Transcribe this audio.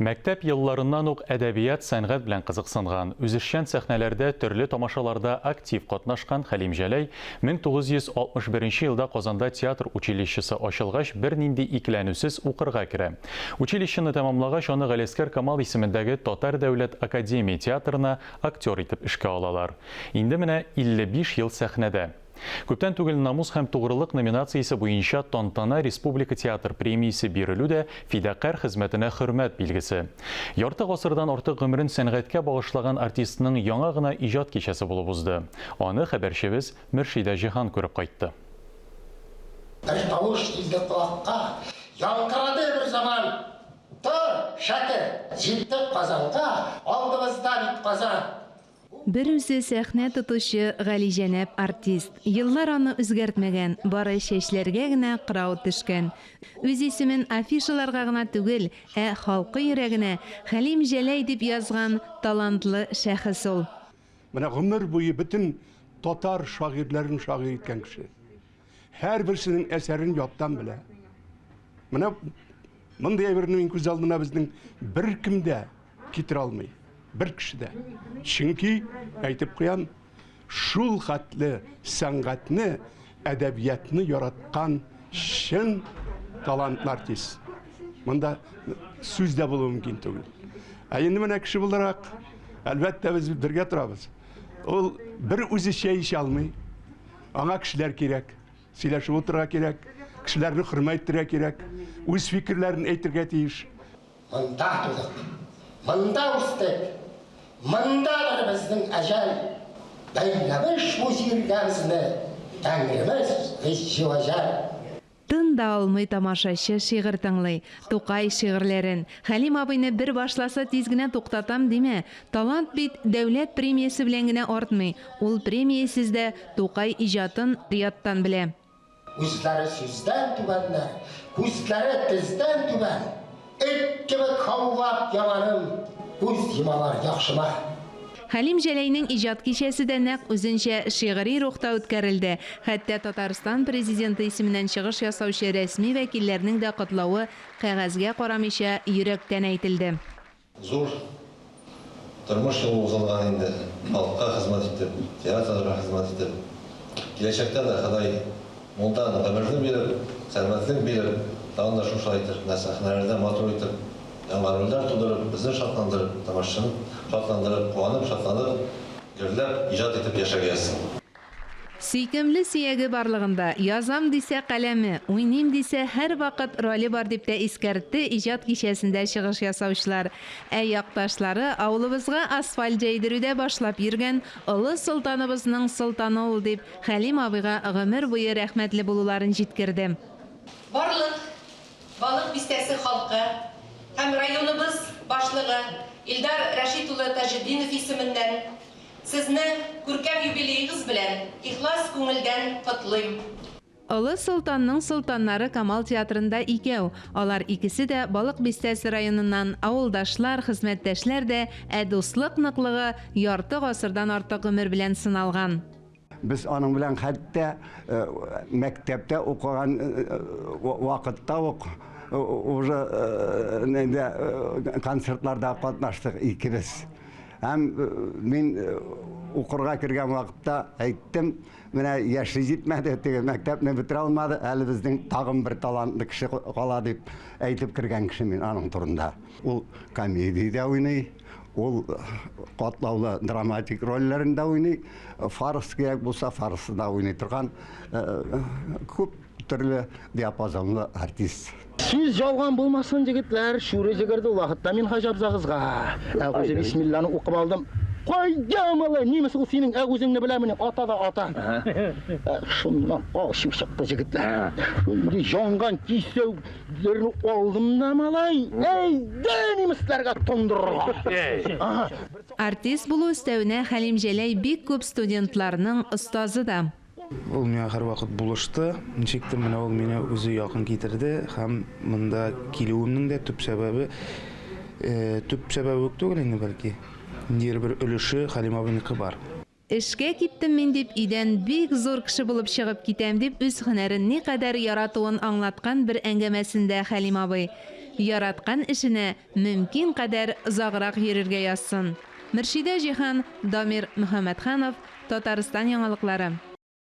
Мәктәп елларыннан ук әдәбият, сәнгать белән кызыксынган, үзешчән сәхнәләрдә төрле тамашаларда актив катнашкан Хәлим Җәләй 1961 елда Казанда театр училищесы ачылгач бернинди икеләнүсез укырга керә. Училищены тәмамлагач, аны Галиәсгар Камал исемендәге Татар дәүләт академия театрына актер итеп эшкә алалар. Инде менә 55 ел сәхнәдә. Күптән түгел Намус һәм тугрылык номинациясе буенча Тантана республика театр премиясе бирелү дә фидакарь хезмәтенә хөрмәт билгесе. Ярты гасырдан артык гомерен сәнгатькә багышлаган артистның яңа гына иҗат кичәсе булып узды. Аны хәбәрчебез Мөршидә Җиһан күреп кайтты. Бер тавыш килде колакка, Яңгырады бер заман, Тор, шәкерт, җиттек Казанга, Алдыбызда бит Казан! Бер үзе сәхнә тотучы галиҗәнәп артист. Еллар аны үзгәртмәгән, бары чәчләргә генә кырау төшкән. Үз исемен афишаларга гына түгел, ә халкы йөрәгенә Хәлим Җәләй дип язган талантлы шәхес ул. Менә гомер буе бөтен татар шагыйрьләрен шагыйрь иткән кеше. Һәрберсенең әсәрен яттан белә. Менә мондый әйберне мин күз алдына безнең беркем дә китерә алмый. Бер кеше дә. Чөнки, әйтеп куям, шул хәтле сәнгатьне, әдәбиятны яраткан чын талантлы артист. Монда сүз дә булуы мөмкин түгел. Ә инде менә кеше буларак, әлбәттә, без бергә торабыз. Ул бер үзе чәй эчә алмый. Аңа кешеләр кирәк. Сөйләшеп утырырга кирәк, кешеләрне хөрмәт итәргә кирәк, үз фикерләрен әйтергә тиеш. Монда тудык, монда үстек, Мондадыр безнең әҗәл. Бәйләмеш бу җиргә безне Тәңремез Гыйззи вә җәл. Тын да алмый тамашачы шигырь тыңлый. Тукай шигырьләрен. Хәлим абыйны бер башласа тиз генә туктатам димә. Талант бит дәүләт премиясе белән генә артмый. Ул премиясез дә Тукай иҗатын яттан белә. Үзләре сүздән түбәннәр, Күзләре тездән түбән. Эт кебек һаулап яманым, Күз йомалар яхшыма. Хәлим Җәләйнең иҗат кичәсе дә нәкъ үзенчә шигъри рухта үткәрелде. Хәтта Татарстан Президенты исеменнән чыгыш ясаучы рәсми вәкилләрнең дә котлавы кәгазьгә карамыйча йөрәктән әйтелде. Зур тормыш юлы узылган инде, халыкка хезмәт итеп, театрга хезмәт итеп. Киләчәктә дә Ходай мулдан гомерне биреп, сәламәтлек биреп, тагын да шушылай итеп, менә сәхнәләрдә матур итеп, яңа рольләр тудырып, безне шатландырып, тамашачыны шатландырып, куанып, шатланып, гөрләп иҗат итеп яшәргә язсын. Сөйкемле сөяге барлыгында, язам дисә, каләме, уйныйм дисә, һәрвакыт роле бар, дип тә искәртте иҗат кичәсендә чыгыш ясаучылар. Ә якташлары, авылыбызга асфальт җәйдерүдә башлап йөргән олы солтаныбызның солтаны ул, дип, Хәлим абыйга гомер буе рәхмәтле булуларын җиткерде. Барлык Балык Бистәсе халкы һәм районыбыз башлыгы Илдар Рәшит улы Таҗетдинов исеменнән Сезне күркәм юбилеегыз белән ихлас күңелдән котлыйм. Олы Солтанның солтаннары Камал театрында икәү. Алар икесе дә Балык Бистәсе районыннан, авылдашлар, хезмәттәшләр дә, ә дуслык ныклыгы ярты гасырдан артык гомер белән сыналган. Без аның белән хәтта мәктәптә укыган вакытта ук уже нидә концертларда катнаштык икебез. Һәм мин укырга кергән вакытта әйттем, менә яше җитмәде, теге мәктәпне бетерә алмады, әле безнең тагын бер талантлы кеше кала дип әйтеп кергән кеше мин аның турында. Ул комедиядә уйный, ул катлаулы драматик рольләрен дә уйный, фарс кирәк булса, фарсы да уйный торган күп төрле диапазонлы артист. Сүз ялган булмасын, егетләр, шүре җегерде ул вакытта Минһаҗ абзагызга. Әгузе бисмилланы укып алдым. Кайда, малай, нимес ул синең әгүзеңне беләмени, ата да ата. Шуннан ачу чыкты, егетләр. Шундый янган кисәүләрне алдым да, малай, әйдә нимесләргә тондырырга. Артист булу өстәвенә Хәлим Җәләй бик күп студентларның остазы да. Ул миңа һәрвакыт булышты. Ничектер менә ул мине үзе якын китерде һәм монда килүемнең дә төп сәбәбе, төп сәбәбе үк түгел инде бәлки, ниндидер бер өлеше Хәлим абыйныкы бар. Эшкә киттем мин дип, өйдән бик зур кеше булып чыгып китәм, дип үз һөнәрен никадәр яратуын аңлаткан бер әңгәмәсендә Хәлим абый. яраткан эшенә мөмкин кадәр озаграк йөрергә язсын. Мөршидә Җиһан, Дамир Мөхәммәтханов, Татарстан яңалыклары.